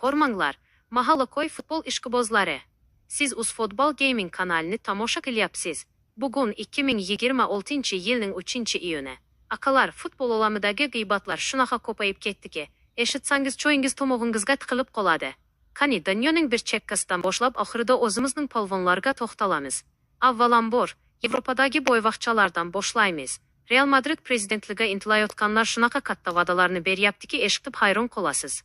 Ko'rmanglar, mahallako'y futbol ishqibozlari. Siz UzFootball Gaming kanalini tomosha qilyapsiz. Bugun 2026-yilning 3-iyuni. Akalar, futbol olamidagi g'iybatlar shunaqa ko'payib ketdiki, eshitsangiz choyingiz tomog'ingizga tiqilib qoladi. Qani, dunyoning bir chekkasidan boshlab oxirida o'zimizning polvonlarga to'xtalamiz. Avvalambor, Yevropadagi boyvachchalardan boshlaymiz. Real Madrid prezidentligiga intilayotganlar shunaqa katta va'dalarni beryaptiki, eshitib hayron qolasiz.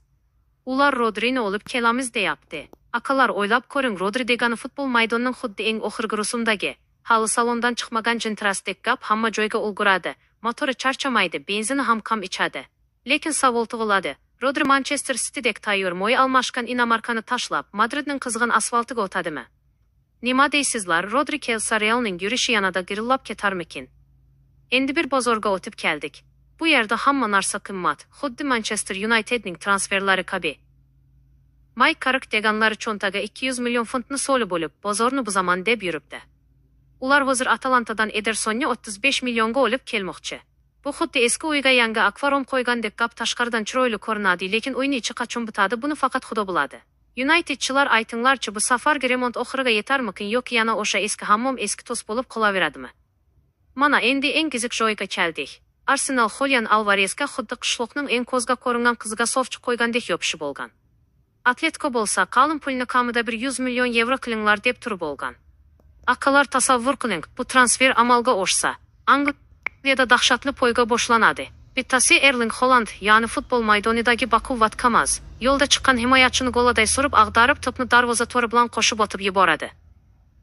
Ular Rodrini olib kelamiz deyapti. Akalar, o'ylab ko'ring, Rodri degani futbol maydonining xuddi eng oxirgi rusumdagi, hali salondan chiqmagan jintrasdek gap hamma joyga ulguradi, motori charchamaydi, benzini ham kam ichadi. Lekin savol tug'iladi. Rodri Manchester City'dek tayyor moy almashgan inomarkani tashlab, Madridning qizg'in asfaltiga o'tadimi? Nima deysizlar, Rodri kelsa Realning yurishi yanada girillab ketarmikin? Endi bir bozorga o'tib keldik. Bu yerda hamma narsa qimmat, xuddi Manchester Unitedning transferlari kabi. Mike Carrick deganlari cho'ntaga 200 million funtni solib olib, bozorni buzaman deb yuribdi. Ular hozir Atalantadan Edersonni 35 millionga olib kelmoqchi. Bu xuddi eski uyga yangi akvarium qo'ygandek gap, tashqaridan chiroyli ko'rinadi, lekin uyni ichi qachon bitadi, buni faqat Xudo biladi. Unitedchilar, aytinglarchi, bu safargi remont oxiriga yetarmikin yoki yana o'sha eski hammom eski to's bo'lib qolaveradimi? Mana endi eng qiziq joyga keldik. Arsenal Julian Alvarezga xuddi qishloqning eng ko'zga ko'ringan qiziga sovchi qo'ygandek yopishib olgan. Atletico bo'lsa, qalin pulni kamida bir 100 million yevro qilinglar deb turib olgan. Akalar, tasavvur qiling, bu transfer amalga oshsa, Angliyada dahshatli poyga boshlanadi. Bittasi Erling Haaland, ya'ni futbol maydonidagi baquvvat KAMAZ, yo'lda chiqqan himoyachini goladay surib ag'darib, to'pni darvoza to'ri bilan qo'shib otib yuboradi.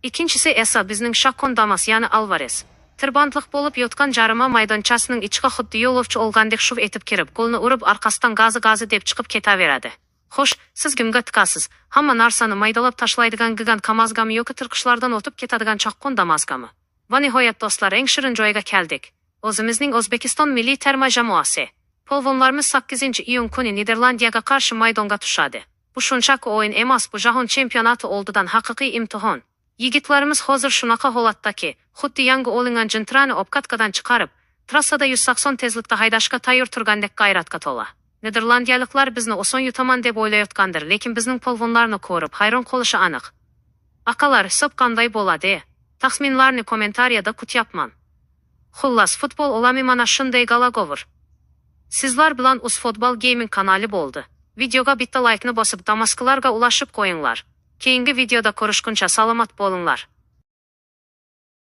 Ikkinchisi esa bizning Shaqqon Damas, ya'ni Alvarez. Tirbandlik bo'lib yotgan jarima maydonchasining ichiga xuddi yo'lovchi olgandek shuv etib kirib, golni urib, orqasidan gazi gazi deb chiqib ketaveradi. Xo'sh, siz kimga tiqasiz? Hamma narsani maydalab tashlaydigan gigant KAMAZgami yoki tirqishlardan o'tib ketadigan chaqqon Damasgami? Va nihoyat, do'stlar, eng shirin joyga keldik. O'zimizning O'zbekiston milliy terma jamoasi. Polvonlarimiz 8-iyun kuni Niderlandiyaga qarshi maydonga tushadi. Bu shunchaki o'yin emas, bu jahon chempionati oldidan haqiqiy imtihon. Yigitlarimiz hozir shunaqa holatdaki, xuddi yangi olingan jintrani obkatkadan chiqarib, trassada 180 tezlikda haydashga tayyor turgandek g'ayratga to'la. Niderlandiyaliklar bizni oson yutaman deb o'ylayotgandir, lekin bizning polvonlarni ko'rib hayron qolishi aniq. Akalar, hisob qanday bo'ladi? Taxminlarni kommentariyada kutyapman. Xullas, futbol olami mana shunday galagovur. Sizlar bilan UzFootball Gaming kanali bo'ldi. Videoga bitta laykni bosib, damasklarga ulashib qo'yinglar. Keyingi videoda ko'rishguncha salomat bo'linglar.